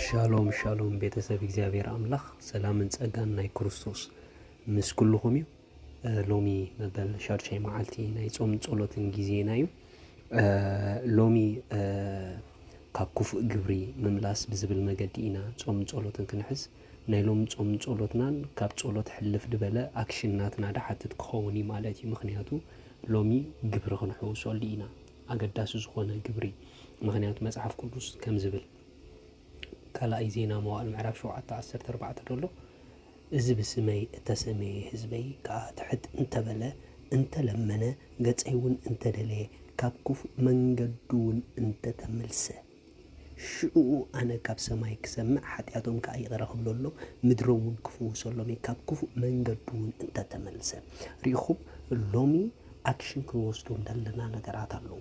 ሻሎም ሻሎም ቤተሰብ እግዚኣብሔር ኣምላኽ ሰላምን ጸጋን ናይ ክርስቶስ ምስ ኩልኹም እዩ። ሎሚ መበል ሻዱሻይ መዓልቲ ናይ ጾም ጸሎትን ግዜና እዩ። ሎሚ ካብ ክፉእ ግብሪ ምምላስ ብዝብል መገዲ ኢና ጾም ጸሎትን ክንሕዝ። ናይ ሎም ጾም ጸሎትናን ካብ ጸሎት ሕልፍ ዝበለ ኣክሽን ናትና ድሓትት ክኸውን እዩ ማለት እዩ። ምኽንያቱ ሎሚ ግብሪ ክንሕውሰሉ ኢና፣ ኣገዳሲ ዝኾነ ግብሪ። ምኽንያቱ መጽሓፍ ቅዱስ ከም ዝብል ካልኣይ ዜና መዋእል ምዕራፍ ሸውዓተ ዓሰርተ ኣርባዕተ ደሎ፣ እዚ ብስመይ እተሰመየ ህዝበይ ከኣ ትሕት እንተበለ፣ እንተለመነ፣ ገጸይ እውን እንተደለየ፣ ካብ ክፉእ መንገዱ እውን እንተተመልሰ፣ ሽዑ ኣነ ካብ ሰማይ ክሰምዕ፣ ሓጢኣቶም ከኣ ይቕረ ክብለሎም፣ ምድሮም እውን ክፍውሰሎም እየ፣ ካብ ክፉእ መንገዱ እውን እንተተመልሰ። ርኢኹም፣ ሎሚ ኣክሽን ክንወስዶም ዘለና ነገራት ኣለዉ።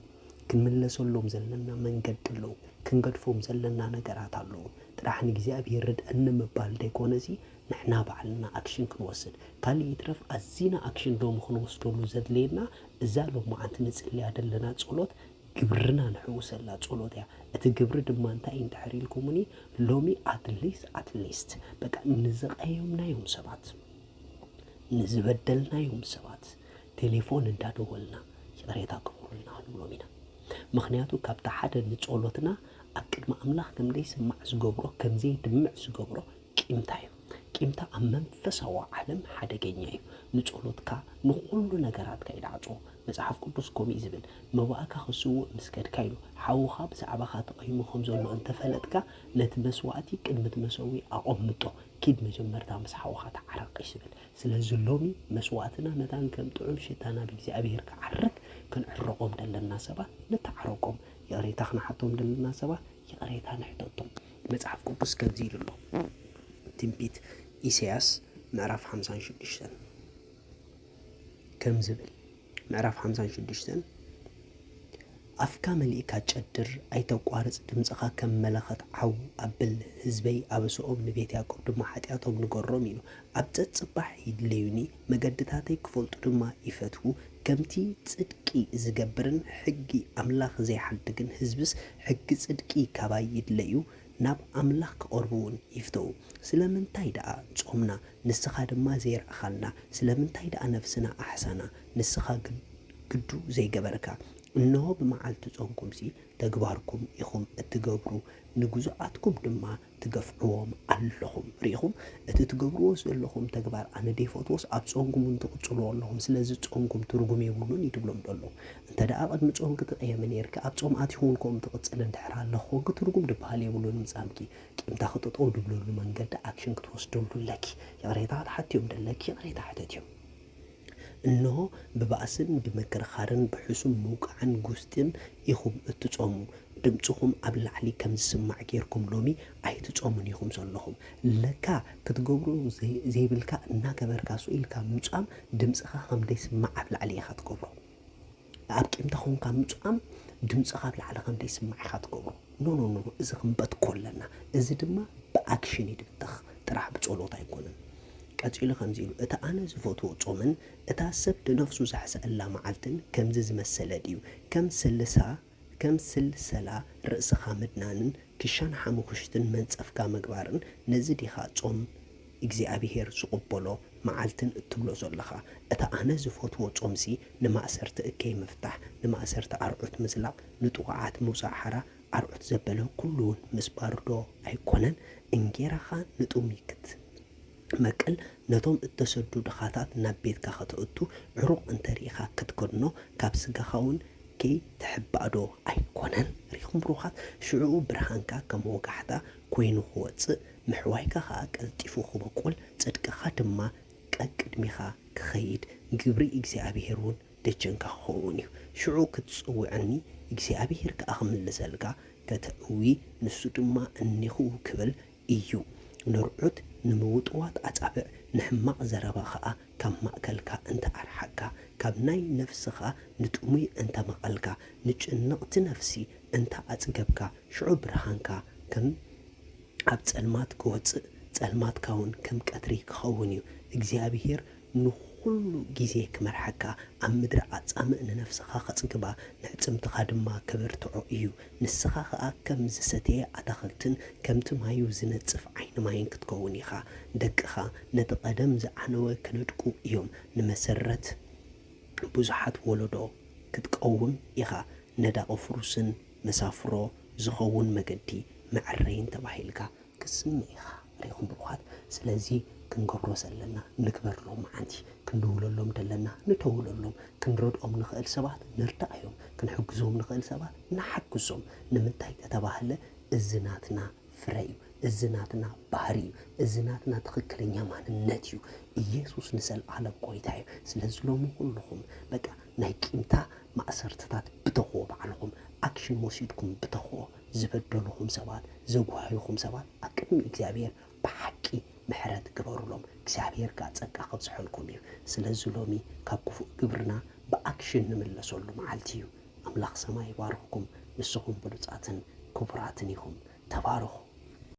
ክንምለሰሎም ዘለና መንገዲ ኣለዉ። ክንገድፎም ዘለና ነገራት ኣለዉ። ጥራሕ ንእግዚኣብሔር ርድኣኒ ምባል ደይኮነሲ፣ ንሕና ባዕልና ኣክሽን ክንወስድ። ካልእ ይትረፍ፣ ኣዚና ኣክሽን ሎሚ ክንወስደሉ ዘድልየና፣ እዛ ሎማዓንቲ ንጽልያ ዘለና ጸሎት፣ ግብርና ንሕውሰላ ጸሎት እያ። እቲ ግብሪ ድማ እንታይ እዩ እንድሕር ኢልኩምኒ፣ ሎሚ ኣትሊስት፣ ኣትሊስት፣ በቃ ንዝቐየምናዮም ሰባት፣ ንዝበደልናዮም ሰባት ቴሌፎን እንዳደወልና ይቕሬታ ግበሩልና ክንብሎም ኢና። ምኽንያቱ ካብቲ ሓደ ንጸሎትና ኣብ ቅድሚ ኣምላኽ ከም ደይስማዕ ዝገብሮ፣ ከም ዘይድምዕ ዝገብሮ ቂምታ እዩ። ቂምታ ኣብ መንፈሳዊ ዓለም ሓደገኛ እዩ። ንጸሎትካ፣ ንኹሉ ነገራትካ እዩ ድዓጽዎ። መጽሓፍ ቅዱስ ከምኡ እዩ ዝብል፣ "መባእካ ክስውእ ምስ ከድካ" ኢሉ፣ "ሓውኻ ብዛዕባኻ ተቐይሙ ከም ዘሎ እንተፈለጥካ፣ ነቲ መስዋእቲ ቅድሚ እቲ መሰውኢ ኣቐምጦ፣ ኪድ መጀመርታ ምስ ሓውኻ ተዓረቕ" እዩ ዝብል። ስለዚ ሎሚ መስዋእትና መታን ከም ጥዑም ሽታ ናብ እግዚኣብሔር ክዓርግ ክንዕረቖም ደለና ሰባት ንተዓረቆም። ይቕሬታ ክንሓቶም ደለና ሰባት ይቕሬታ ንሕተቶም። መጽሓፍ ቅዱስ ከምዚ ኢሉ ኣሎ። ትንቢት ኢሳያስ ምዕራፍ ሓምሳን ሽዱሽተን ከም ዝብል፣ ምዕራፍ ሓምሳን ሽዱሽተን፣ "ኣፍካ መሊእካ ጨድር፣ ኣይተቋርጽ፣ ድምጽኻ ከም መለኸት ዓው ኣብል፣ ህዝበይ ኣበስኦም ንቤት ያዕቆብ ድማ ሓጢኣቶም ንገሮም" ኢሉ። "ኣብ ጸጽባሕ ይድለዩኒ፣ መገድታተይ ክፈልጡ ድማ ይፈትዉ። ከምቲ ጽድቂ ዝገብርን ሕጊ ኣምላኽ ዘይሓድግን ህዝብስ ሕጊ ጽድቂ ካባይ ይድለዩ፣ ናብ ኣምላኽ ክቐርቡ እውን ይፍተዉ። ስለምንታይ ደኣ ጾምና፣ ንስኻ ድማ ዘይረኣኻልና? ስለምንታይ ደኣ ነፍስና ኣሕሳና፣ ንስኻ ግድ-፣ ግዱ ዘይገበርካ? እንሆ ብመዓልቲ ጾምኩምሲ ተግባርኩም ኢኹም እትገብሩ፣ ንግዙኣትኩም ድማ ትገፍዕዎም ኣለኹም። ርኢኹም፣ እቲ ትገብርዎ ዘለኹም ተግባር ኣነ ደይፈትዎስ ኣብ ጾምኩም እውን ትቕጽልዎ ኣለኹም። ስለዚ ጾምኩም ትርጉም የብሉን እዩ ድብሎም ደሎ። እንተ ደኣ ቅድሚ ጾም ክትቐየሚ ነይርኪ፣ ኣብ ጾም ኣቲኹ እውን ከምኡ ትቕጽል እንድሕር ኣለኹ ኮንኪ፣ ትርጉም ድበሃል የብሉን ምጻምኪ። ቂምታ ክጥጠው ድብለሉ መንገዲ ኣክሽን ክትወስደሉ ኣለኪ። ይቕሬታ ክትሓትዮም ደለኪ፣ ይቕሬታ ሕተትዮም። እንሆ ብባእስን ብምክርኻርን ብሕሱም ምውቃዕን ጉስጢን ኢኹም እትጾሙ። ድምጽኹም ኣብ ላዕሊ ከም ዝስማዕ ጌርኩም ሎሚ ኣይትጾሙን ኢኹም ዘለኹም። ለካ ክትገብሩ ዘይ-፣ ዘይብልካ እናገበርካ ስቕ ኢልካ ምጻም ድምጽኻ ከም ደይስማዕ ኣብ ላዕሊ ኢኻ ትገብሮ። ኣብ ቂምታ ኾንካ ምጻም ድምጽኻ ኣብ ላዕሊ ከም ደይስማዕ ኢኻ ትገብሮ። ኖ፣ ኖ፣ ኖ፣ ኖ፣ እዚ ክንበትኮ ኣለና። እዚ ድማ ብኣክሽን እዩ ድብተኽ፣ ጥራሕ ብጸሎት ኣይኮነን። ቀጺሉ ከምዚ ኢሉ፣ "እታ ኣነ ዝፈትዎ ጾምን እታ ሰብ ንነፍሱ ዘሕስኣላ መዓልትን ከምዚ ዝመሰለ ድዩ? ከም ስልሳ፣ ከም ስልሰላ ርእስኻ ምድናንን ክሻን ሓሙኽሽትን መንጸፍካ ምግባርን ነዚ ዲኻ ጾም እግዚኣብሄር ዝቕበሎ መዓልትን እትብሎ ዘለኻ? እታ ኣነ ዝፈትዎ ጾምሲ ንማእሰርቲ እከይ ምፍታሕ፣ ንማእሰርቲ ኣርዑት ምዝላቕ፣ ንጥቑዓት ምውጻእ ሓራ፣ ኣርዑት ዘበለ ኩሉ እውን ምስባርዶ ኣይኮነን? እንጌራኻ ንጥሙይ ክትመቅል፣ ነቶም እተሰዱ ድኻታት ናብ ቤትካ ከተእቱ፣ ዕሩቕ እንተ ርኢኻ ክትከድኖ፣ ካብ ስጋኻ እውን ከይትሕባእዶ ኣይኮነን?" ርኢኹም ብሩኻት፣ ሽዑኡ ብርሃንካ ከም ወጋሕታ ኮይኑ ክወጽእ፣ ምሕዋይካ ኸኣ ቀልጢፉ ክበቁል፣ ጽድቅኻ ድማ ቀቅድሚኻ ክኸይድ፣ ግብሪ እግዚኣብሄር እውን ደጀንካ ክኸውን እዩ። ሽዑ ክትጽውዐኒ፣ እግዚኣብሄር ከኣ ክምልሰልካ፣ ከተእዊ፣ ንሱ ድማ እኔኹ ክብል እዩ። ንርዑት ንምውጥዋጥ ኣጻብዕ፣ ንሕማቕ ዘረባ ኸኣ ካብ ማእከልካ እንተ ኣርሓቅካ፣ ካብ ናይ ነፍስኻ ንጥሙይ እንተ መቐልካ፣ ንጭንቕቲ ነፍሲ እንተ ኣጽገብካ፣ ሽዑ ብርሃንካ ከም ኣብ ጸልማት ክወጽእ፣ ጸልማትካ እውን ከም ቀትሪ ክኸውን እዩ። እግዚኣብሄር ንኹ-፣ ኩሉ ግዜ ክመርሓካ፣ ኣብ ምድሪ ኣጻምእ ንነፍስኻ ከጽግባ፣ ንዕጽምትኻ ድማ ከበርትዖ እዩ። ንስኻ ኸኣ ከም ዝሰተየ ኣታኽልትን ከምቲ ማዩ ዝነጽፍ ዓይኒ ማይን ክትከውን ኢኻ። ደቅኻ ነቲ ቀደም ዝዓነወ ክነድቁ እዮም። ንመሰረት ብዙሓት ወለዶ ክትቀውም ኢኻ። ነዳቒ ፍሩስን መሳፍሮ ዝኸውን መገዲ መዐረይን ተባሂልካ ክትስመ ኢኻ። ርኢኹም ብሩኻት። ስለዚ ክንገብሮ ዘለና ንግበር። ሎማዓንቲ ክንድውለሎም ደለና ንደውለሎም። ክንረድኦም ንኽእል ሰባት ንርዳእዮም። ክንሕግዞም ንኽእል ሰባት ንሓግዞም። ንምንታይ ከተባህለ እዚ ናትና ፍረ እዩ። እዚ ናትና ባህሪ እዩ። እዚ ናትና ትኽክለኛ ማንነት እዩ። ኢየሱስ ንዘለዓለም ጎይታ እዩ። ስለዚ ሎሚ ኩልኹም በቃ ናይ ቂምታ ማእሰርትታት ብተኽዎ፣ ባዕልኹም ኣክሽን ወሲድኩም ብተኽዎ ዝበደሉኹም ሰባት፣ ዘጓህዩኹም ሰባት ኣብ ቅድሚ እግዚኣብሔር ብሓቂ ምሕረት ግበሩሎም። እግዚኣብሔር ከኣ ጸጋ ከብዝሐልኩም እዩ። ስለዚ ሎሚ ካብ ክፉእ ግብርና ብኣክሽን ንምለሰሉ መዓልቲ እዩ። ኣምላኽ ሰማይ ይባርኽኩም። ንስኹም ብሉጻትን ክቡራትን ኢኹም። ተባረኹ።